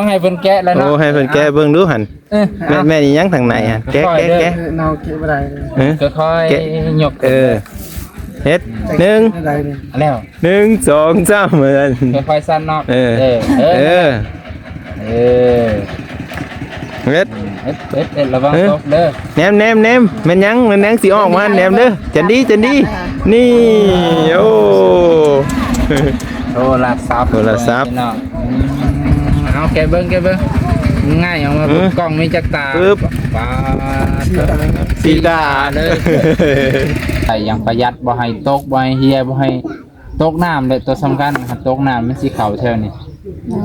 ຕ້ອງໃຫ້ເພິ່ນແກະແລ້ວເນາະ ໂອ້ ໃຫ້ເພິ່ນແກະເບິ່ງດູຫັ້ນ ເອີ ແມ່ນ ແມ່ນອີ່ຫຍັງທາງໃນຫັ້ນ ແກະ ແກະ ແກະ ເນາະ ເກັບບໍ່ໄດ້ ເອີ ຄ່ອຍໆຍົກ ເອີ ເຮັດ ໜຶ່ງ ແລ້ວ ໜຶ່ງ ສອງ ສາມ ວ່າຊັ້ນ ຄ່ອຍໆສັ່ນເນາະ ເອີ ເອີ ເອີ ເອີ ເຮັດ ເຮັດ ເຮັດ ເຮັດ ລະວັງ ເອີ ຕົກເດີ ແນມ ແນມ ແນມ ແມ່ນຫຍັງ ແມ່ນຫຍັງຊິອອກມາ ແນມເດີ ຈັນດີ ຈັນດີ ນີ້ ໂອ້ ໂທລະສັບ ໂທລະສັບ ພີ່ນ້ອງ ອືມ ເອົາ ແກະເບິ່ງ ແກະເບິ່ງ ງ່າຍ ເອົາມາ ເອີ ເບິ່ງ ກ້ອງມີຈັກຕາ ປຶບ ປາດ ສີ່ຕາ ສີ່ຕາເລີຍ ໃສ່ຢ່າງປະຢັດ ບໍ່ໃຫ້ຕົກ ບໍ່ໃຫ້ເຮ່ຍ ບໍ່ໃຫ້ຕົກນ້ຳ ແລະ ຕົວສຳຄັນ ຄັນຕົກນ້ຳມັນຊິເຂົ້າແຖວນີ້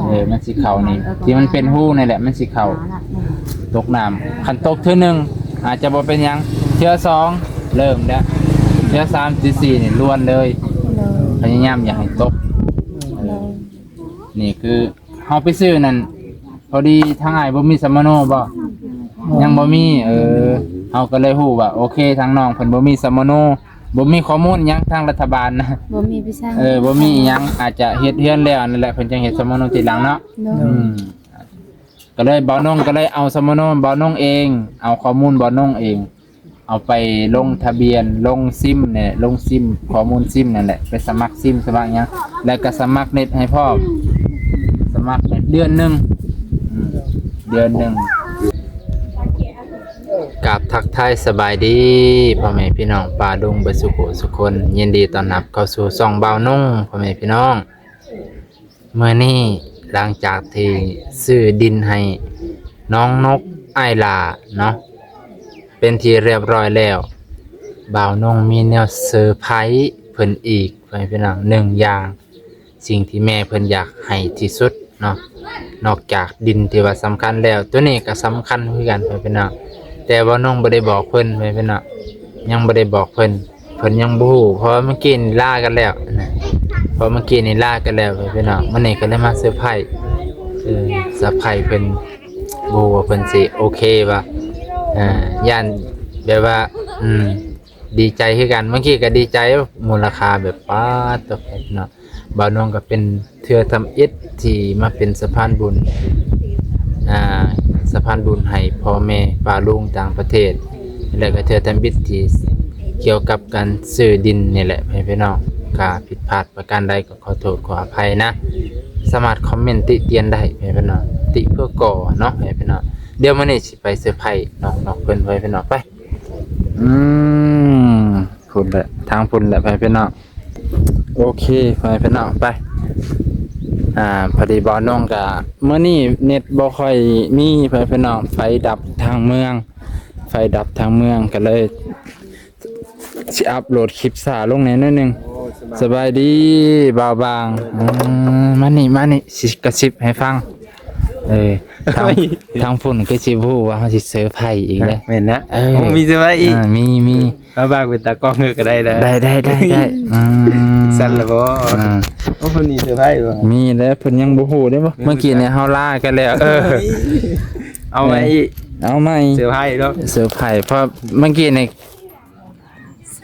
ເອີ ມັນຊິເຂົ້ານີ້ ທີ່ມັນເປັນຮູນີ້ແຫຼະ ມັນຊິເຂົ້າ ຕົກນ້ຳ ຄັນຕົກເທື່ອໜຶ່ງ ອາດຈະບໍ່ເປັນຫຍັງ ເທື່ອສອງ ເລີ່ມແລ້ວ ເທື່ອສາມ ເທື່ອສີ່ ນີ້ລວນເລີຍ ພະຍາຍາມຢ່າໃຫ້ຕົກ ເອີ ນີ້ຄື ເຮົາໄປຊື້ນັ້ນ ພໍດີທາງອ້າຍບໍ່ມີສຳມະໂນບໍ່? ຍັງບໍ່ມີ ເອີ ເຮົາກໍເລີຍຮູ້ວ່າ ໂອເຄ ທາງນ້ອງເພິ່ນບໍ່ມີສຳມະໂນ ບໍ່ມີຂໍ້ມູນຫຍັງທາງລັດຖະບານນະ ບໍ່ມີໄປໃຊ້ ເອີ ບໍ່ມີອີ່ຫຍັງ ອາດຈະເຮັດເຮືອນແລ້ວນັ້ນແຫຼະ ເພິ່ນຈັ່ງເຮັດສຳມະໂນທີຫຼັງເນາະ ໂດຍ ອືມ ກໍເລີຍ ບ່າວນົງກໍເລີຍເອົາສຳມະໂນບ່າວນົງເອງ ເອົາຂໍ້ມູນບ່າວນົງເອງ ເອົາໄປລົງທະບຽນ ລົງຊິມແຫຼະ ລົງຊິມ ຂໍ້ມູນຊິມນັ້ນແຫຼະ ໄປສະໝັກຊິມ ສະໝັກຫຍັງ ແລ້ວກໍສະໝັກເນັດໃຫ້ພ້ອມ ສະໝັກເນັດເດືອນໜຶ່ງ ອືມ ເດືອນໜຶ່ງ ກາບທັກທາຍສະບາຍດີ ພໍ່ແມ່ພີ່ນ້ອງປ້າລຸງເບິດສຸຂູສຸຄົນ ຍິນດີຕ້ອນຮັບເຂົ້າສູ່ຊ່ອງບ່າວນົງ ພໍ່ແມ່ພີ່ນ້ອງ. ມື້ນີ້ຫຼັງຈາກທີ່ຊື້ດິນໃຫ້ນ້ອງນົກ ອ້າຍຫຼ້າເນາະ ເປັນທີ່ຮຽບຮ້ອຍແລ້ວ ບ່າວນົງມີແນວເຊີໄພເພິ່ນອີກ ພໍ່ແມ່ພີ່ນ້ອງ ໜຶ່ງຢ່າງ ສິ່ງທີ່ແມ່ເພິ່ນຢາກໃຫ້ທີ່ສຸດເນາະ ນອກຈາກດິນທີ່ວ່າສຳຄັນແລ້ວ ໂຕນີ້ກໍສຳຄັນຄືກັນ ພໍ່ແມ່ພີ່ນ້ອງ ແຕ່ບ່າວນົງບໍ່ໄດ້ບອກເພິ່ນ ພໍ່ແມ່ພີ່ນ້ອງ ຍັງບໍ່ໄດ້ບອກເພິ່ນ ເພິ່ນຍັງບໍ່ຮູ້ ເພາະວ່າເມື່ອກີ້ນີ້ລາກັນແລ້ວນະ ເພາະເມື່ອກີ້ນີ້ລາກັນແລ້ວພີ່ນ້ອງ ມື້ນີ້ກໍເລີຍມາເຊີໄພ ເອີ ເຊີໄພເພິ່ນ ບໍ່ຮູ້ວ່າເພິ່ນຊິໂອເຄບໍ່ ເອີ ຢ້ານແບບວ່າ ອືມ ດີໃຈຄືກັນ ເມື່ອກີ້ກໍດີໃຈ ມູນລະຄ່າແບບ ປາດໂທ້ ເນາະ. ບ່າວນົງກໍເປັນເທື່ອທຳອິດທີ່ມາເປັນສະພານບຸນ ອ່າ ສະພານບຸນໃຫ້ພໍ່ແມ່ປ້າລຸງຕ່າງປະເທດ ແລະ ກໍເທື່ອທຳອິດທີ່ກ່ຽວກັບການຊື້ດິນນີ້ແຫຼະ ໃຫ້ພີ່ນ້ອງ ຖ້າຜິດພາດປະການໃດກໍຂໍໂທດຂໍອະໄພນະ ສາມາດຄອມເມັນຕິຕຽນໄດ້ ໃຫ້ພີ່ນ້ອງ ຕິເພື່ອກໍ່ເນາະ ໃຫ້ພີ່ນ້ອງ ດຽວມື້ນີ້ຊິໄປເຊີໄພນ້ອງໆເພິ່ນ ໃຫ້ພີ່ນ້ອງ ໄປ ອືມ ພຸ້ນແຫຼະ ທາງພຸ້ນແຫຼະ ໃຫ້ພີ່ນ້ອງ. ໂອເຄ ພໍ່ແມ່ພີ່ນ້ອງ ໄປ ອ່າ ພໍດີບ່າວນົງກະ ມື້ນີ້ເນັດບໍ່ຄ່ອຍມີ ພໍ່ແມ່ພີ່ນ້ອງ ໄຟດັບທາງເມືອງ ໄຟດັບທາງເມືອງ ກໍເລີຍຊິອັບໂຫຼດຄລິບຊ້າລົງແດ່ໜ້ອຍໜຶ່ງ. ໂອ້ ສະບາຍດີບ່າວບາງ ເອີ ອືມ ມານີ້ ມານີ້ ຊິກະຊິບໃຫ້ຟັງ ເອີ ທາງ ໂອ້ຍ ທາງພຸ້ນຄືຊິຮູ້ວ່າເຮົາຊິເຊີໄພອີກເດ້ ແມ່ນນະ ເອີ ໂອ້ ມີເຊີໄພອີກ ອ່າ ມີ ມີ ເອົາບາງເປັນຕາກ້ອງເດີ ກໍໄດ້ນະ ໄດ້ ໄດ້ ໄດ້ ໄດ້ ອືມ ສັ່ນລະບໍ່ ອ່າ ໂອ້ ເພິ່ນມີເຊີໄພບໍ່ ມີແລ້ວ ເພິ່ນຍັງບໍ່ຮູ້ເດ້ບໍ່ ເມື່ອກີ້ນີ້ເຮົາລາກັນແລ້ວ ເອີ ເອົາໃໝ່ອີກ ເອົາໃໝ່ ເຊີໄພເນາະ ເຊີໄພ ເພາະເມື່ອກີ້ນີ້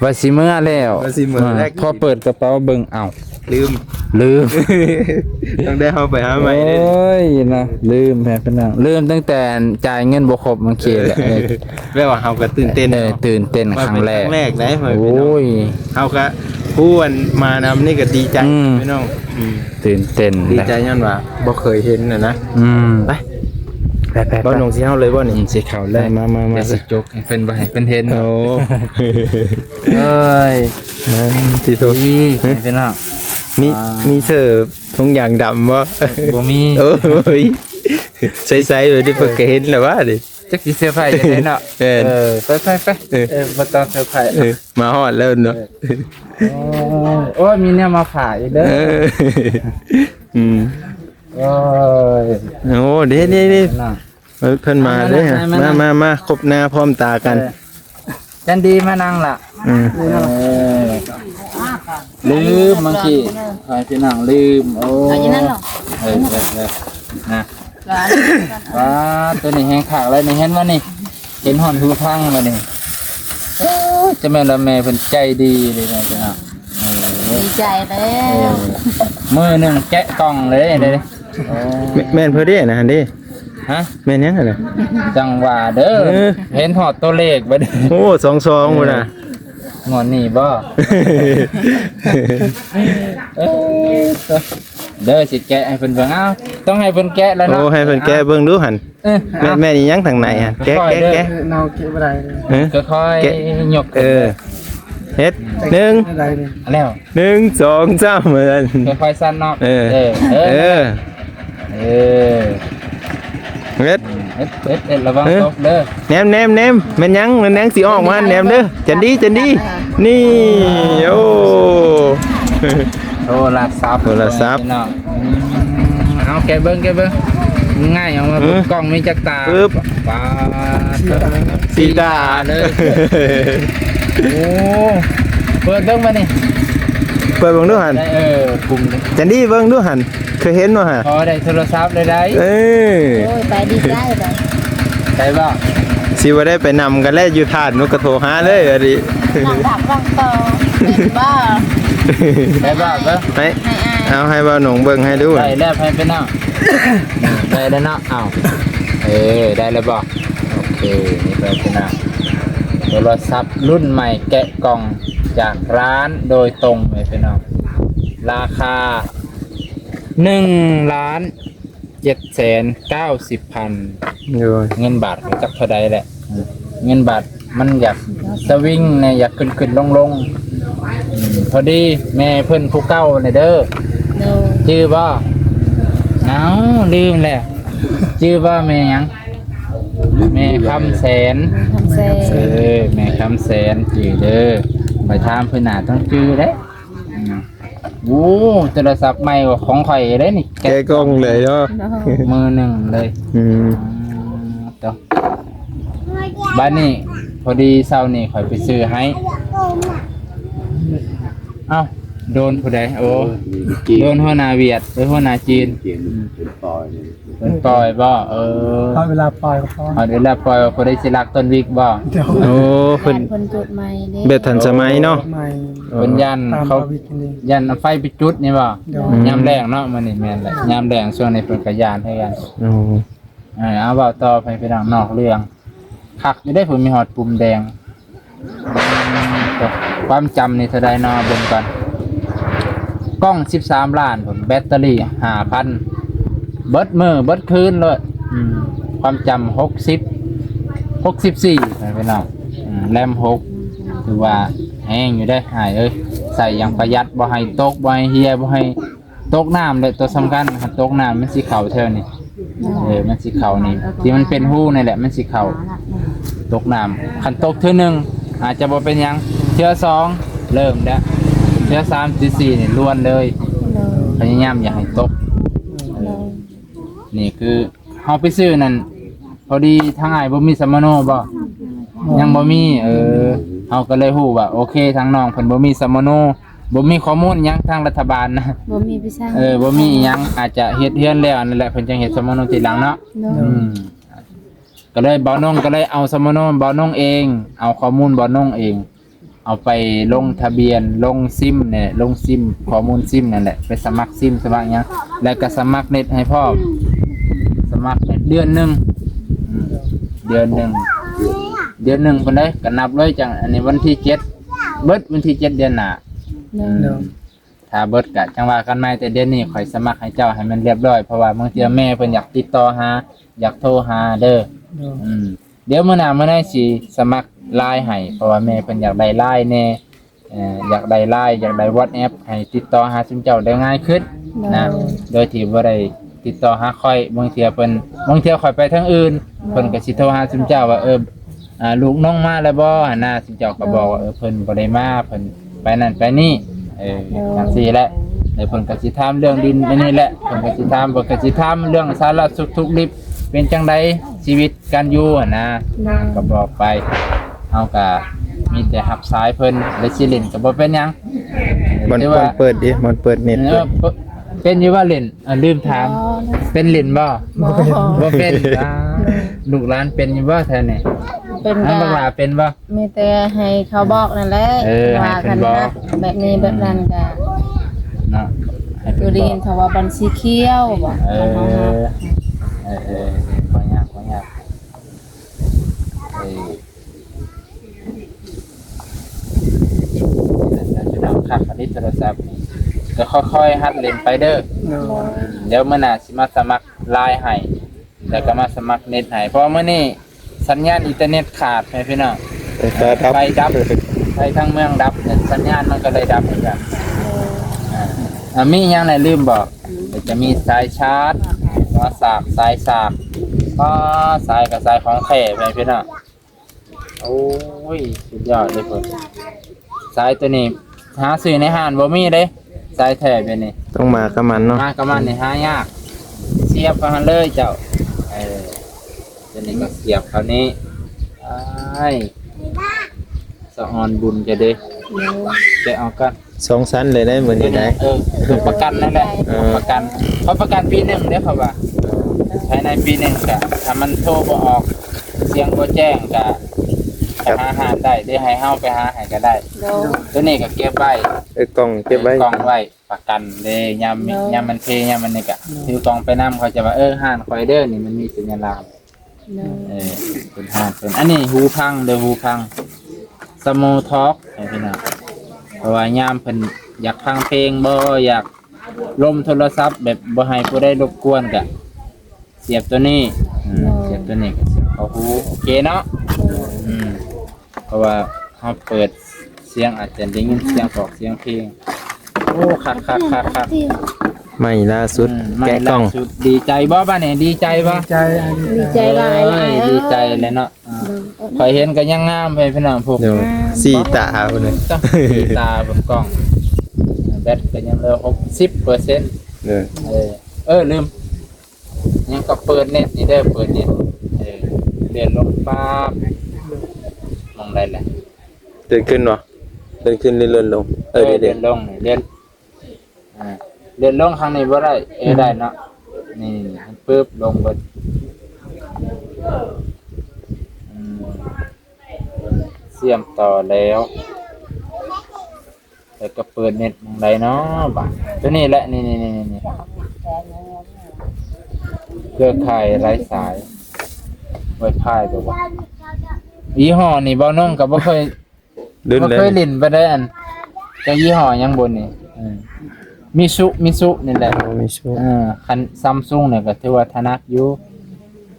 ວ່າຊິເມືອແລ້ວ ວ່າຊິເມືອແລ້ວ ພໍເປີດກະເປົາເບິ່ງ ເອົ້າ ລືມ ລືມ ຕ້ອງໄດ້ເຮົາໄປຫາໃໝ່ເດ້ ໂອ້ຍນະ ລືມແທ້ພີ່ນ້ອງ ລືມຕັ້ງແຕ່ຈ່າຍເງິນບໍ່ຄົບເມື່ອກີ້ແຫຼະ ແບບວ່າເຮົາກໍຕື່ນເຕັ້ນ ເອີ ເນາະ ຕື່ນເຕັ້ນຄັ້ງແລກ ຄັ້ງແລກໄດ໋ ໂອ້ຍ ເຮົາກໍຜູ້ອັນມານຳນີ້ກໍດີໃຈ ອືມ ພີ່ນ້ອງ ອືມ ຕື່ນເຕັ້ນ ດີໃຈຍ້ອນວ່າບໍ່ເຄີຍເຫັນນະນະ ອືມ ໄປ ໄປໆໆ ບໍ່ໜຸ່ງຊິເຮົາເລີຍບໍ່ນີ້ ອືມ ຊິເຂົ້າເລີຍ ມາໆໆ ດຽວຊິຈົກໃຫ້ເພິ່ນ ບໍ່ໃຫ້ເພິ່ນເຫັນ ໂອ້ ເອີຍ ເອີຍ ທີ່ສຸດ ນີ້ ເຫັນເນາະ ມີ ອ່າ ມີເສື້ອ ທຸງຍາງດຳບໍ່ ບໍ່ມີ ໂອ້ຍ ໃສໆ ແບບນີ້ເພິ່ນກໍເຫັນແລ້ວຫວານີ້ ຈັກຊິເຊີໄພຈັ່ງໃດເນາະ ແມ່ນ ເອີ ໄປໆໆ ເອີ ເອີ ບໍ່ຕ້ອງເຊີໄພ ເອີ ມາຮອດແລ້ວເນາະ ເອີ ໂອ້ຍ ໂອ້ຍ ມີແນວມາຝາກອີກເດີ ເອີ ອືມ ໂອ້ຍ ໂອ້ ເດ້ໆໆ ເນາະ ເອີ ເພິ່ນມາເດ້ ມາໆໆ ມາ ມາ ມາ ຄົບໜ້າພ້ອມຕາກັນ ເອີ ຈັນດີມານັ່ງລະ ອືມ ເອີ ລືມບາງທີ ໃຫ້ພີ່ນ້ອງລືມ ໂອ້ ເອີ ເອີ ເອີ ນະ ວ້າ ໂຕນີ້ແຮງຄັກເລີຍນີ້ ເຫັນບໍ່ນີ້ ເຫັນຮອດຫູຟັງບໍ່ນີ້ ໂອ້ ຈະແມ່ນລະແມ່ເພິ່ນໃຈດີເດ້ພີ່ນ້ອງ ເອີ ດີໃຈແລ້ວ ເອີ ມື້ໜຶ່ງແກະກ່ອງເລີຍເດ້. ໂອ້ ແມ່ນ ແມ່ນເພິ່ນເດ້ນະຫັ້ນເດ້. ຮະ? ແມ່ນຫຍັງຫັ້ນນະ? ຈັ່ງວ່າເດີ ເອີ ເຫັນຮອດຕົວເລກບັດນີ້. ໂອ້ ສອງສອງ ເອີ ພຸ້ນນະ. ງວດນີ້ບໍ່? ເອີ ເດີ ຊິແກະໃຫ້ເພິ່ນເບິ່ງ. ເອົ້າ ຕ້ອງໃຫ້ເພິ່ນແກະແລ້ວເນາະ. ໂອ້ ໃຫ້ເພິ່ນແກະເບິ່ງດູຫັ້ນ. ເອີ ແມ່ນ ເອົ້າ ແມ່ນອີຫຍັງທາງໃນຫັ້ນ? ແກະ ແກະ ແກະ. ເນາະ ແກະບໍ່ໄດ້. ເອີ ຄ່ອຍໆ ແກະ ຍົກຂຶ້ນ. ເອີ ເຮັດ ໜຶ່ງ ແລ້ວ ໜຶ່ງ ສອງ ສາມ ວ່າຊັ້ນ. ຄ່ອຍໆ ສັ່ນເນາະ. ເອີ ເອີ ເອີ ເອີ ເອີ ເຮັດ ເຮັດ ເຮັດ ເຮັດ ລະວັງ ເອີ ຕົກເດີ. ແນມ ແນມ ແນມ ແມ່ນຫຍັງ? ແມ່ນຫຍັງຊິອອກມາຫັ້ນ? ແນມເດີ ຈັນດີ ຈັນດີ. ນີ້ ໂອ້ ໂທລະສັບ ໂທລະສັບ ພີ່ນ້ອງ. ອືມ ເອົາ ແກະເບິ່ງ ແກະເບິ່ງ ງ່າຍ ເອົາມາ ເອີ ເບິ່ງ ກ້ອງມີຈັກຕາ? ປຶບ ປາດ ສີ່ຕາ ສີ່ຕາເລີຍ. ໂອ້ ເປີດເບິ່ງບາດນີ້ ເປີດເບິ່ງດູຫັ້ນ. ເອີ ປຸ່ມ ຈັນດີ ເບິ່ງດູຫັ້ນ ເຄີຍເຫັນບໍ່ຫະ? ພໍໄດ້ໂທລະສັບໄດ້ໄດ໋. ເອີ ໂອ້ຍ ໄປດີໃຈເດ້. ໄດ້ບໍ່? ຊິບໍ່ໄດ້ໄປນຳກັນແລ້ວ ຢູ່ທ່ານ ນົກກະໂທຫາເລີຍ ອັນນີ້ ນຳດັບວັງຕໍ່ ເຫັນບໍ່? ໄດ້ບໍ່? ເບິ່ງ ໃຫ້ ໃຫ້ອ້າຍ ເອົາ ໃຫ້ບ່າວໜົງເບິ່ງໃຫ້ດູ. ໄດ້ແລ້ວ ໃຫ້ໄປເນາະ. ໄດ້ແລ້ວເນາະ. ເອົາ ເອີ ໄດ້ແລ້ວບໍ່? ໂອເຄ ນີ້ເພິ່ນເນາະ ໂທລະສັບລຸ້ນໃໝ່ແກະກ່ອງຈາກຮ້ານໂດຍຕົງເລີຍພີ່ນ້ອງ. ລາຄາໜຶ່ງລ້ານເຈັດແສນເກົ້າສິບພັນ. ໂດຍ ເງິນບາດຈັກເທົ່າໃດແຫຼະ? ເງິນບາດມັນຢາກສະວິງແດ່ ຢາກຂຶ້ນໆລົງໆ. ອືມ ພໍດີແມ່ເພິ່ນຜູ້ເກົ່ານີ້ເດີ. ໂດຍ ຈື່ບໍ່? ເອົ້າ ລືມແລ້ວ. ຈື່ບໍ່ແມ່ຫຍັງ? ແມ່ຄຳແສນ. ແມ່ຄຳແສນ ເອີ ແມ່ຄຳແສນ ຈື່ເດີ. ຂ້ອຍຖາມເພິ່ນໜ້າຕ້ອງຈື່ເດ້. ອືມ ໂອ້ ໂທລະສັບໃໝ່ຂອງຂ້ອຍເດ້ນີ້ ແກະກ່ອງເລີຍເນາະ ມືໜຶ່ງເລີຍ. ອືມ ອືມ ໂຕ ບາດນີ້ພໍດີເຊົ້ານີ້ຂ້ອຍໄປຊື້ໃຫ້. ເອົ້າ ໂດຣນຜູ້ໃດ? ໂອ້ ໂດຣນຫົວໜ້າຫວຽດ ເອີ ຫົວໜ້າຈີນ. ເພິ່ນປ່ອຍບໍ່? ເອີ ຮອດເວລາປ່ອຍກໍພໍ ຮອດເວລາປ່ອຍວ່າຜູ້ໃດຊິລັກຕົ້ນວິກບໍ່? ໂດຍ ໂອ້ ເພິ່ນ ເພິ່ນຈຸດໃໝ່ເດ້ ແບບທັນສະໄໝເນາະ. ໃໝ່ ເອີ ເພິ່ນຢ້ານເຂົາ ຢ້ານເອົາໄຟໄປຈຸດນີ້ບໍ່? ໂດຍ ຍາມແລງເນາະ ມື້ນີ້ແມ່ນແຫຼະ ຍາມແລງຊ່ວງນີ້ເພິ່ນກໍຢ້ານຄືກັນ. ໂອ້ ເອີ ເອົາ ເວົ້າຕໍ່ໄປພີ່ນ້ອງ ນອກເລື່ອງ. ຄັກຢູ່ເດ້ ເພິ່ນມີຮອດປຸ່ມແດງ. ຄວາມຈຳນີ້ເທົ່າໃດເນາະ ເບິ່ງກ່ອນ. ກ້ອງສິບສາມລ້ານພຸ້ນ ແບັດເຕີຣີຫ້າພັນ ເບິດມື້ເບິດຄືນໂລດ. ອືມ ຄວາມຈຳຫົກສິບ ຫົກສິບສີ່ ພີ່ນ້ອງ. ອືມ ແຣມຫົກ ຖືວ່າແຮງຢູ່ເດ້ອ້າຍເອີຍ. ໃສ່ຢ່າງປະຢັດ ບໍ່ໃຫ້ຕົກ ບໍ່ໃຫ້ເຮ່ຍ ບໍ່ໃຫ້ ຕົກນ້ຳແຫຼະ ຕົວສຳຄັນ ຄັນຕົກນ້ຳມັນຊິເຂົ້າແຖວນີ້. ເອີ ມັນຊິເຂົ້ານີ້ ທີ່ມັນເປັນຮູນີ້ແຫຼະ ມັນຊິເຂົ້າ ຕົກນ້ຳ. ຄັນຕົກເທື່ອໜຶ່ງອາດຈະບໍ່ເປັນຫຍັງ ເທື່ອສອງເລີ່ມແລ້ວ ເທື່ອສາມ ເທື່ອສີ່ນີ້ລວນເລີຍ. ໂດຍ ພະຍາຍາມຢ່າໃຫ້ຕົກ. ໂດຍ ເອີ ນີ້ຄືເຮົາໄປຊື້ນັ້ນ ພໍດີທາງອ້າຍບໍ່ມີສຳມະໂນບໍ່? ບໍ່ ຍັງບໍ່ມີ. ເອີ ເຮົາກໍເລີຍຮູ້ວ່າ ໂອເຄ ທາງນ້ອງເພິ່ນບໍ່ມີສຳມະໂນ ບໍ່ມີຂໍ້ມູນຫຍັງທາງລັດຖະບານນະ ບໍ່ມີໄປສ້າງ ເອີ ບໍ່ມີອີ່ຫຍັງ ອາດຈະເຮັດເຮືອນແລ້ວນັ້ນແຫຼະ ເພິ່ນຈັ່ງເຮັດສຳມະໂນທີຫຼັງເນາະ. ໂດຍ ອືມ ກໍເລີຍ ບ່າວນົງກໍເລີຍເອົາສຳມະໂນບ່າວນົງເອງ ເອົາຂໍ້ມູນບ່າວນົງເອງ ເອົາໄປລົງທະບຽນ ລົງຊິມແຫຼະ ລົງຊິມ ຂໍ້ມູນຊິມນັ້ນແຫຼະ ໄປສະໝັກຊິມ ສະໝັກຫຍັງ ແລ້ວກໍສະໝັກເນັດໃຫ້ພ້ອມ ສະໝັກເນັດເດືອນໜຶ່ງ. ອືມ ເດືອນໜຶ່ງ ເດືອນໜຶ່ງພຸ້ນເດ້ ກໍນັບເລີຍ ຈັ່ງ ອັນນີ້ວັນທີເຈັດ ເບິດວັນທີເຈັດເດືອນໜ້າ. ໂດຍ ອືມ ໂດຍ ຖ້າເບິດກະຈັ່ງວ່າກັນໃໝ່ ແຕ່ດຽວນີ້ຂ້ອຍສະໝັກໃຫ້ເຈົ້າໃຫ້ມັນລຽບຮ້ອຍ ເພາະວ່າບາງເທື່ອແມ່ເພິ່ນຢາກຕິດຕໍ່ຫາ ຢາກໂທຫາເດີ. ໂດຍ ອືມ ດຽວມື້ໜ້າມື້ໃນຊິສະໝັກ LINE ໃຫ້ ເພາະວ່າແມ່ເພິ່ນຢາກໄດ້ LINE ແດ່ ເອີ ຢາກໄດ້ LINE ຢາກໄດ້ WhatsApp ໃຫ້ຕິດຕໍ່ຫາຊຸມເຈົ້າໄດ້ງ່າຍຂຶ້ນນະ. ໂດຍ ໂດຍທີ່ບໍ່ໄດ້ຕິດຕໍ່ຫາຂ້ອຍ ບາງເທື່ອເພິ່ນ ບາງເທື່ອຂ້ອຍໄປທາງອື່ນ ເພິ່ນກໍຊິໂທຫາຊຸມເຈົ້າວ່າ ເອີ ອ່າ ລູກນ້ອງມາແລ້ວບໍ່ຫັ້ນນະ ເຈົ້າກໍບອກວ່າ ເອີ ເພິ່ນບໍ່ໄດ້ມາ ເພິ່ນໄປນັ້ນໄປນີ້ ເອີ ໂດຍ ຈັ່ງຊີ້ແຫຼະ. ແລ້ວເພິ່ນກໍຊິຖາມເລື່ອງດິນອັນນີ້ແຫຼະ ເພິ່ນກໍຊິຖາມ ເພິ່ນກໍຊິຖາມເລື່ອງສາລະສຸກທຸກດິບ ເປັນຈັ່ງໃດຊີວິດການຢູ່ຫັ້ນນະ. ໂດຍ ກໍບອກໄປ ເຮົາກໍມີແຕ່ຮັບສາຍເພິ່ນ ແລະຊິຫຼິ້ນກໍບໍ່ເປັນຫຍັງ. ມັນ ມັນເປີດເດ ມັນເປີດເນັດ ເອີ ເປີດ ເປັນຢູ່ບໍ່ຫຼິ້ນ? ອ່າ ລືມຖາມ ບໍ່ ເປັນຫຼິ້ນບໍ່? ບໍ່ເປັນ ບໍ່ເປັນ. ອ່າ ລູກຫຼານເປັນຢູ່ບໍ່ແຖວນີ້? ເປັນ ທາງບັກຫຼ້າເປັນບໍ່? ມີແຕ່ໃຫ້ເຂົາບອກນັ້ນແຫຼະ ເອີ ວ່າ ໃຫ້ເພິ່ນບອກ ຄັນແບບນີ້ແບບນັ້ນກະ ເນາະ. ໃຫ້ເພິ່ນບອກ ຄືໄດ້ຍິນເຂົາວ່າບ່ອນສີຂຽວບໍ ເອີ ເອີ ເອີ ບໍ່ຍາກ ບໍ່ຍາກ ເອີ ພີ່ນ້ອງຄັກອັນນີ້ໂທລະສັບນີ້ ກໍຄ່ອຍໆຫັດຫຼິ້ນໄປເດີ ໂດຍ ດຽວມື້ໜ້າຊິມາສະໝັກລາຍໃຫ້ ແລ້ວກໍມາສະໝັກເນັດໃຫ້ ເພາະມື້ນີ້ສັນຍານອິນເຕີເນັດຂາດ ພີ່ນ້ອງ ໄຟຟ້າດັບ ໄຟດັບ ໄຟທັງເມືອງດັບ ສັນຍານມັນກໍເລີຍດັບຄືກັນ ໂດຍ ອ່າ ອ່າ ມີຫຍັງແດ່ລືມບອກ ກໍຈະມີສາຍຊາດ ຫົວສາກ ສາຍສາກ ອໍ ສາຍກໍສາຍຂອງແທ້ ພີ່ນ້ອງ ໂອ້ຍ ສຸດຍອດເລີຍພຸ້ນ ສາຍໂຕນີ້ຫາຊື້ໃນຮ້ານບໍ່ມີເດ້ ສາຍແທ້ແບບນີ້ ຕ້ອງມາກັບມັນເນາະ ມາກັບມັນນີ້ຫາຍາກ ສຽບເຂົ້າຫັ້ນເລີຍເຈົ້າ ເອີ ໂຕນີ້ກໍສຽບເຂົ້ານີ້ ອ້າຍ ສະອອນບຸນຈະເດ້ ໂດຍ ແກະອອກກ່ອນ ສອງຊັ້ນເລີຍໄດ໋ມື້ນີ້ໄດ໋ ເອີ ຮັບປະກັນນັ້ນແຫຼະ ເອີ ຮັບປະກັນ ຮັບປະກັນປີໜຶ່ງເດ້ເຂົາວ່າ ພາຍໃນປີໜຶ່ງກະ ຖ້າມັນໂທບໍ່ອອກ ສຽງບໍ່ແຈ້ງກະ ໄປຫາຮ້ານໄດ້ ຫຼືໃຫ້ເຮົາໄປຫາໃຫ້ກໍໄດ້ ໂດຍ ໂຕນີ້ກໍເກັບໄວ້ ເອີ ກ່ອງເກັບໄວ້ ເອີ ກ່ອງໄວ້ ປະກັນເດ້ ຍາມ ໂດຍ ຍາມມັນເພ ຍາມມັນນີ້ກະ ໂດຍ ຖືກ່ອງໄປນຳ ເຂົາຈະວ່າ ເອີ ຮ້ານຂ້ອຍເດີ ນີ້ມັນມີສັນຍາລາມ ໂດຍ ເອີ ເປັນຮ້ານເພິ່ນ ອັນນີ້ຫູຟັງເດີ ຫູຟັງ ສະໂມທອກ ໃຫ້ພີ່ນ້ອງ ເພາະວ່າຍາມເພິ່ນຢາກຟັງເພງບໍ ຢາກລົມໂທລະສັບແບບບໍ່ໃຫ້ຜູ້ໃດລົບກວນກະ ສຽບໂຕນີ້ ອືມ ໂດຍ ສຽບໂຕນີ້ກໍສຽບເຂົ້າຫູ ໂອເຄເນາະ ໂດຍ ອືມ ເພາະວ່າເຮົາເປີດສຽງອາດຈະໄດ້ຍິນສຽງປອກສຽງເພງ ໂອ້ ຄັກໆໆໆ ໃໝ່ລ່າສຸດ ອືມ ໃໝ່ ແກະກ່ອງ ລ່າສຸດ ດີໃຈບໍ່ບາດນີ້ ດີໃຈບໍ່ ດີໃຈ ດີໃຈຫຼາຍໆ ເອີຍ ເອີຍ ດີໃຈແຫຼະເນາະ ອ່າ ໂດຍ ຂ້ອຍເຫັນກໍຍັງງາມເລີຍພີ່ນ້ອງ ໂດຍ ສີ່ຕາພຸ້ນເລີຍ ສີ່ຕາເບິ່ງກ້ອງ ແບັດກໍຍັງເຫຼືອຫົກສິບເປີເຊັນ ໂດຍ ເອີ ເອີ ລືມ ຍັງກໍເປີດເນັດນີ້ເດີ ເປີດເນັດ ເອີ ເລື່ອນລົງປາບ ໝ່ອງໃດແຫຼະ ເລື່ອນຂຶ້ນບໍ່ ເລື່ອນຂຶ້ນຫຼືເລື່ອນລົງ ເອີ ເອີ ເລື່ອນລົງ ເລື່ອນ ອ່າ ເລື່ອນລົງຂ້າງນີ້ບໍ່ໄດ້ ເອີ ອືມ ໄດ້ເນາະ ນີ້ປຶບ ລົງເບິດ ອືມ ເຊື່ອມຕໍ່ແລ້ວ ແລ້ວກໍເປີດເນັດໝ່ອງໃດເນາະບາດ ໂຕນີ້ແຫຼະ ນີ້ໆໆໆ ເຄືອຂ່າຍໄຮ້ສາຍ ໄວຟາຍ ບໍ່ວ່າ ຍີ່ຫໍ້ນີ້ ເບົານົງກໍບໍ່ເຄີຍ ລຸ້ນ ບໍ່ເຄີຍຫຼິ້ນປານໃດ ອັນ ຈັກຍີ່ຫໍ້ຫຍັງບຸນນີ້ ເອີ ມິຊຸ ມິຊຸນີ້ແຫຼະ ໂອ້ ມິຊຸ ເອີ ຄັນຊຳຊຸງນີ້ກໍຖືວ່າຖະໜັດຢູ່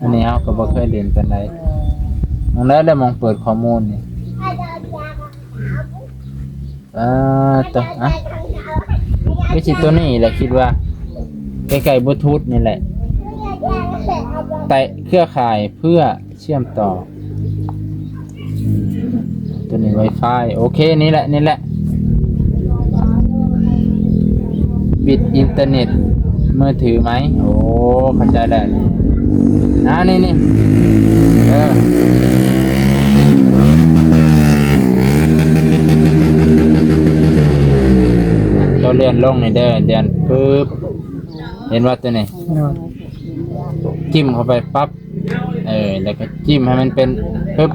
ອັນນີ້ເຮົາກໍບໍ່ເຄີຍຫຼິ້ນປານໃດ ໝ່ອງໃດແຫຼະ ໝ່ອງເປີດຂໍ້ມູນນີ້ ອ່າ ໂຕ ອ່ະ ຄືຊິໂຕນີ້ແຫຼະ ຄິດວ່າ ໃກ້ໆບລູທູດນີ້ແຫຼະ ແຕະເຄືອຂ່າຍເພື່ອ ເຊື່ອມຕໍ່ ອືມ ໂຕນີ້ໄວຟາຍ ໂອເຄ ນີ້ແຫຼະ ນີ້ແຫຼະ ປິດອິນເຕີເນັດມືຖືໄໝ? ໂອ້ ເຂົ້າໃຈແລ້ວ ອ່າ ນີ້ໆ ເອີ ໂຕເລື່ອນລົງນີ້ເດີ ເລື່ອນປຶບ ເຫັນບໍ່ໂຕນີ້? ໂດຍ ຈິ້ມເຂົ້າໄປປັບ ເອີ ແລ້ວກໍຈິ້ມໃຫ້ມັນເປັນປຶບ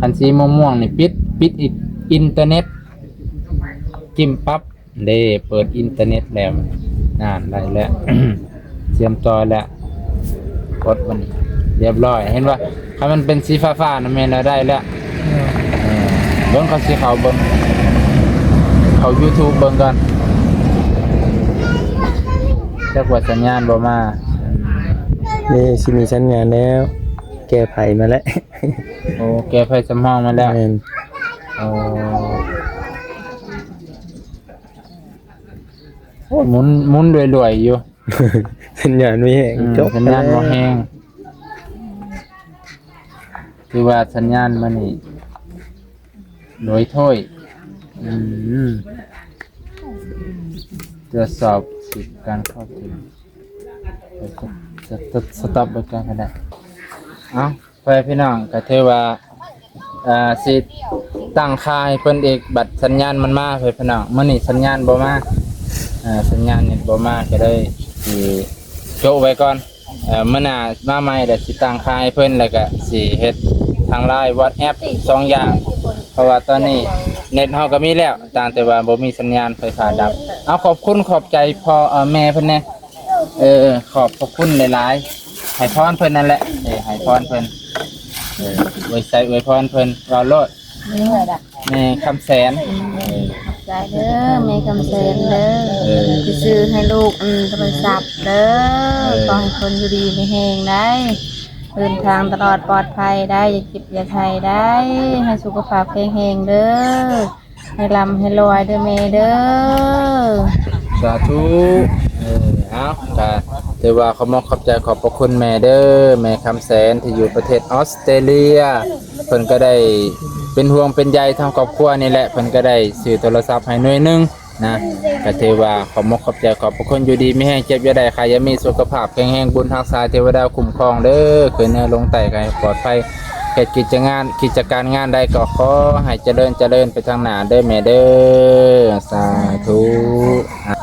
ຄັນສີມ່ວງໆນີ້ປິດ ປິດອິນເຕີເນັດ ຈິ້ມປັບ ເດ້ ເປີດອິນເຕີເນັດແລ້ວ ນັ້ນ ໄດ້ແລ້ວ ເຊື່ອມຕໍ່ແລ້ວ ກົດມັນຮຽບຮ້ອຍ ເຫັນບໍ່? ຄັນມັນເປັນສີຟ້າໆນັ້ນແມ່ນວ່າໄດ້ແລ້ວ ເອີ ເບິ່ງ ຂ້ອຍຊິເຂົ້າເບິ່ງ ເຂົ້າຢູທູບເບິ່ງກ່ອນ ຈັກວ່າສັນຍານບໍ່ມາ ນີ້ຊິມີສັນຍານແລ້ວ ແກ້ໄພມາແລ້ວ ໂອ້ ແກ້ໄພສຳຮອງມາແລ້ວ ແມ່ນ ໂອ້ ໂອ້ ໝຸນ ໝຸນລວຍໆຢູ່ ສັນຍານມີແຮງ ອືມ ຈົບ ສັນຍານບໍ່ແຮງ ຄືວ່າສັນຍານມານີ້ ໂດຍໂທຍ ອືມ ຕວດສອບສິດການເຂົ້າເຖິງ ສະ ສະ ສະຕັອບໄວ້ກ່ອນກໍໄດ້ ເອົ້າ ພໍ່ແມ່ພີ່ນ້ອງ ກໍຖືວ່າ ອ່າ ຊິຕັ້ງຄ່າໃຫ້ເພິ່ນອີກ ບັດສັນຍານມັນມາ ພໍ່ແມ່ພີ່ນ້ອງ ມື້ນີ້ສັນຍານບໍ່ມາ ອ່າ ສັນຍານເນັດບໍ່ມາ ກໍເລີຍຊິໂຈະໄວ້ກ່ອນ ເອີ ມື້ໜ້າມາໃໝ່ ແລ້ວຊິຕັ້ງຄ່າໃຫ້ເພິ່ນ ແລ້ວກໍຊິເຮັດທາງ LINE WhatsApp ສອງຢ່າງ ເພາະວ່າຕອນນີ້ເນັດເຮົາກໍມີແລ້ວ ຕ່າງແຕ່ວ່າບໍ່ມີສັນຍານ ໄຟຟ້າດັບ ເອົາ ຂອບຄຸນຂອບໃຈພໍ່ ເອີ ແມ່ເພິ່ນແດ່. ເອີ ຂອບພະຄຸນຫຼາຍໆ ໃຫ້ພອນເພິ່ນນັ້ນແຫຼະ. ເອີ ໃຫ້ພອນເພິ່ນ. ເອີ ອວຍໄຊອວຍພອນເພິ່ນ ເວົ້າໂລດ. ແມ່ຄຳແສນ. ຂອບໃຈເດີ ແມ່ຄຳແສນເດີ ເອີ ທີ່ຊື້ໃຫ້ລູກ ອັນ ໂທລະສັບເດີ. ເອີ ຂໍໃຫ້ເພິ່ນຢູ່ດີມີແຮງໄດ໋ ເດີນທາງຕະຫຼອດປອດໄພໄດ໋ ຢ່າເຈັບຢ່າໄຂ້ໄດ໋ ໃຫ້ສຸຂະພາບແຂງແຮງເດີ ໃຫ້ລ່ຳໃຫ້ລວຍເດີແມ່ເດີ. ສາທຸ. ເອີ ເອົາ ກະຖືວ່າຂອບມຸກຂອບໃຈຂອບພະຄຸນແມ່ເດີ ແມ່ຄຳແສນທີ່ຢູ່ປະເທດອອສເຕຣເລຍ. ເພິ່ນກໍໄດ້ເປັນຫ່ວງເປັນໃຍທາງຄອບຄົວນີ້ແຫຼະ ເພິ່ນກໍໄດ້ຊື້ໂທລະສັບໃຫ້ໜ່ວຍໜຶ່ງນະ. ກໍຖືວ່າຂອບມຸກຂອບໃຈຂອບພະຄຸນ ຢູ່ດີມີແຮງ ເຈັບຢ່າໄດ້ ໄຂ້ຢ່າມີ ສຸຂະພາບແຂງແຮງ ບຸນຮັກສາເທວະດາຄຸ້ມຄອງເດີ ຂຶ້ນເໜືອລົງໃຕ້ກໍໃຫ້ປອດໄພ ເຮັດກິດຈະງານ ກິດຈະການງານໃດກໍຂໍໃຫ້ຈະເລີນ ຈະເລີນໄປທາງໜ້າເດີແມ່ເດີ. ສາທຸ.